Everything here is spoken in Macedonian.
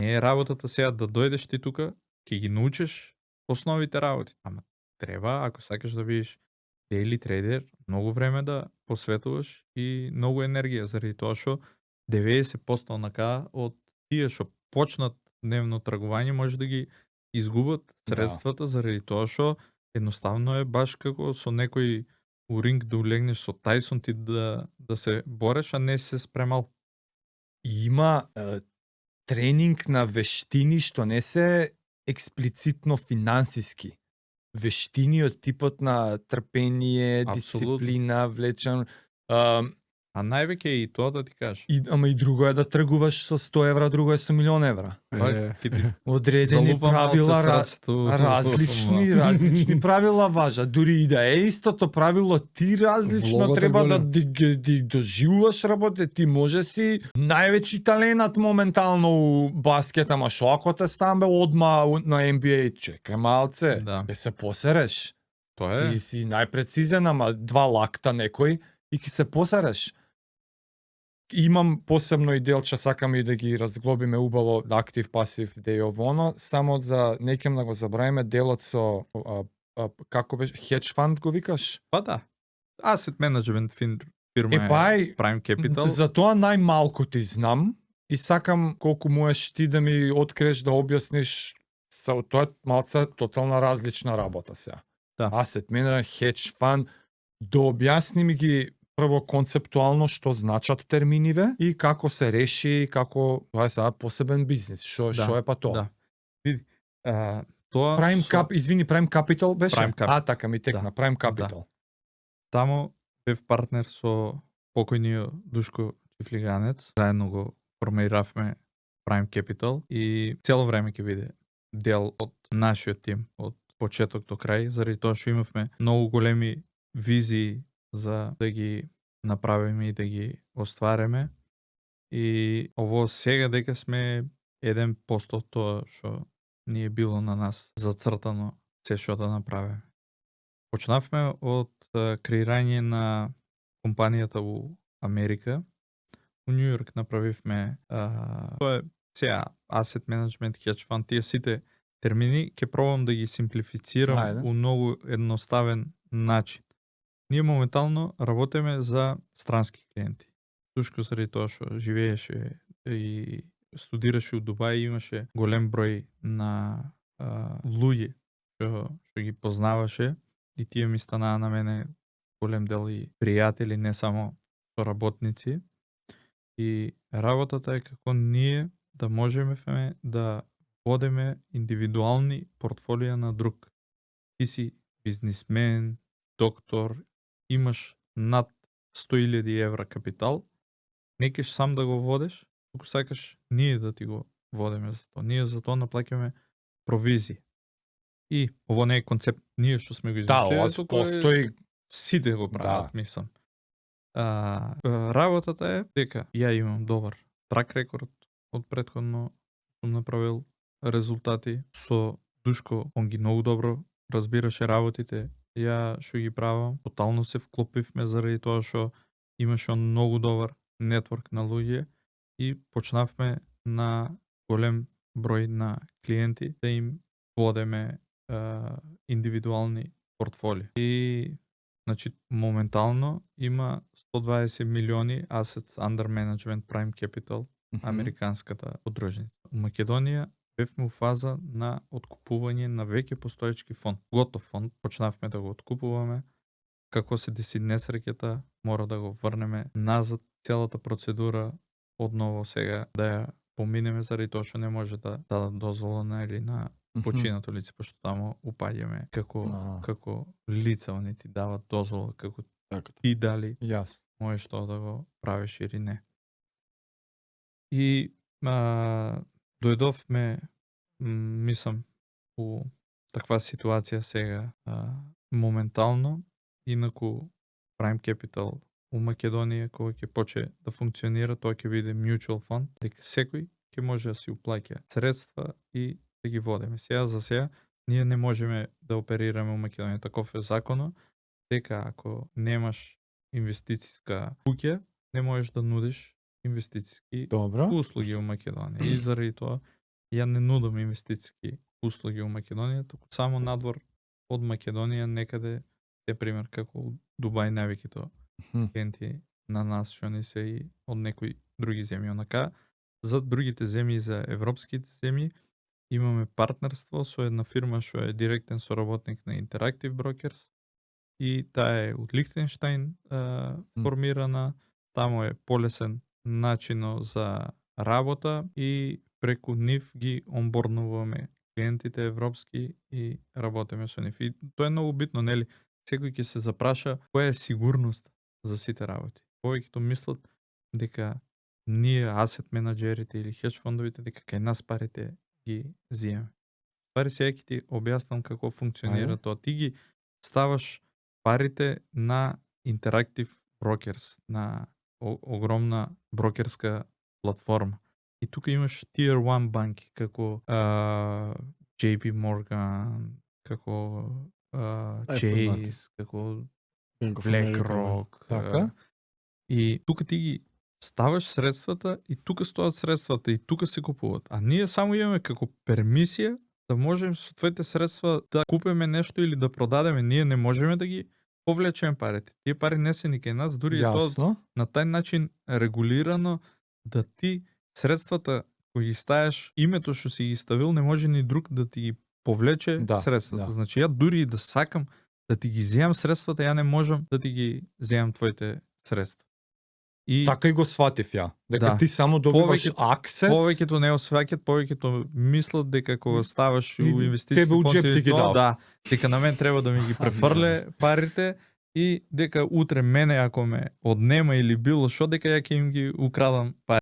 Не е работата сега да дојдеш ти тука, ќе ги научиш основите работи. Ама треба, ако сакаш да бидеш daily trader, многу време да посветуваш и многу енергија, заради тоа што 90% онака од тие што почнат дневно тргување може да ги изгубат средствата заради тоа што едноставно е баш како со некој у ринг да улегнеш со Тајсон ти да се бореш, а не се спремал. Има тренинг на вештини што не се експлицитно финансиски. Вештини од типот на трпение, дисциплина, влечен. А највеќе е и тоа да ти кажеш. Ама и друго е да тргуваш со 100 евра, друго е со милион евра. Одредени правила, различни правила важат. Дури и да е истото правило, ти различно треба да доживуваш работа. Ти може си највеќи таленат моментално у баскет, ама шо ако те стамбе одма на NBA, чекај малце, ќе се посереш. Тоа е. Ти си најпрецизен, ама 2 лакта некој и ќе се посереш. Имам посебно и делче, сакам и да ги разглобиме убаво актив, пасив, дејовоно, само за некем да го забравиме делот со како беше, hedge fund го викаш? Па да. Asset management фирма е Prime Capital. За тоа најмалку ти знам и сакам колку можеш ти да ми откриеш да објасниш со тоа малце тотална различна работа сега. Да. Asset management, hedge fund, да објасни ми ги прво концептуално што значат терминиве и како се реши, како тоа е сега посебен бизнис. Што е па тоа? Да. Види, тоа Prime Capital беше? Prime Capital. Така ми текна, Prime Capital. Да. Таму бев партнер со покојниот Душко Чифлиганец, заедно го формиравме Prime Capital и цело време ќе биде дел од нашиот тим, од почеток до крај, заради тоа што имавме многу големи визии за да ги направиме и да ги оствариме. И ово сега дека сме 1% тоа што ни е било на нас зацртано се што да направиме. Почнавме од креирање на компанијата у Америка. У Нью Йорк направивме тоа е сега asset management, hedge fund, тие сите термини ќе пробам да ги симплифицирам у многу едноставен начин. Ние моментално работиме за странски клиенти. Душко заради тоа што живееше и студираше у Дубај и имаше голем број на луѓе што ги познаваше и тие ми станаа на мене голем дел и пријатели, не само соработници. И работата е како ние да можеме да водиме индивидуални портфолија на друг. Ти си бизнисмен, доктор, имаш над 100.000 евра капитал, не кеш сам да го водиш, туку сакаш ние да ти го водиме за тоа. Ние за тоа наплаќаме провизии. И ово не е концепт ние што сме го измислили, туку постои, сите го прават, мислам. Работата е дека ја имам добар трак рекорд од претходно сум направил резултати со Душко, он ги многу добро разбираше работите. Ја што ги правам, тотално се вклопивме заради тоа што имаше многу добар нетворк на луѓе и почнавме на голем број на клиенти да им водеме индивидуални портфолии. И значи моментално има 120 милиони assets under management Prime Capital, американската подружница. У Македонија бевме у фаза на откупување на веќе постоечки фонд. Готов фонд, почнавме да го откупуваме. Како се деси несреќата, мора да го врнеме назад целата процедура одново сега да ја поминеме заради тоа што не може да дадат дозвола или на починато лице, пошто таму упаѓаме како лица, они ти дават дозвола како ти дали можеш тоа да го правиш или не. И дојдовме, мислам, у таква ситуација сега моментално, инаку Prime Capital у Македонија кога ќе почне да функционира, тоа ќе биде mutual fund, дека секој ќе може да си уплаќа средства и да ги водиме. Сега за сега ние не можеме да оперираме у Македонија, таков е законот, дека ако немаш инвестициска куќа, не можеш да нудиш инвестициски услуги у Македонија. И заради тоа ја не нудам инвестициски услуги у Македонија, туку само надвор од Македонија некаде, те пример како Дубај навеќето клиенти на нас што не се и од некои други земји. Онака, за другите земји, за европските земји, имаме партнерство со една фирма што е директен соработник на Interactive Brokers и таа е од Лихтенштајн формирана, таму е полесен начино за работа и преку нив ги онборнуваме клиентите европски и работиме со нив. И тоа е многу битно, нели? Секој ќе се запраша која е сигурност за сите работи. Повеќето мислат дека ние асет менаџерите или хедж фондовите дека кај нас парите ги зиеме. Пари сега ќе ти објаснам како функционира тоа. Ти ги ставаш парите на Interactive Brokers, на огромна брокерска платформа. И тука имаш Tier 1 банки, како JP Morgan, како Chase, како BlackRock. Така? И тука ти ги ставаш средствата и тука стоат средствата и тука се купуваат. А ние само имаме како пермисија да можеме со твоите средства да купиме нешто или да продадеме. Ние не можеме да ги повлечеме парите. Тие пари не се ни кај нас, дури е тоа на тај начин регулирано да ти средствата кои ги стаеш, името што си ги ставил, не може ни друг да ти ги повлече средствата. Да. Значи ја дури и да сакам да ти ги земам средствата, ја не можам да ти ги земам твоите средства. И така и го сватив ја. Дека да, ти само добиваш аксес. Повеќето не осваќат, повеќето мислат дека кога ставаш у инвестициски тебе у джеп ти ги дав. да, дека на мен треба да ми ги префрле парите и дека утре мене ако ме однема или било што, дека ја ќе им ги украдам пари.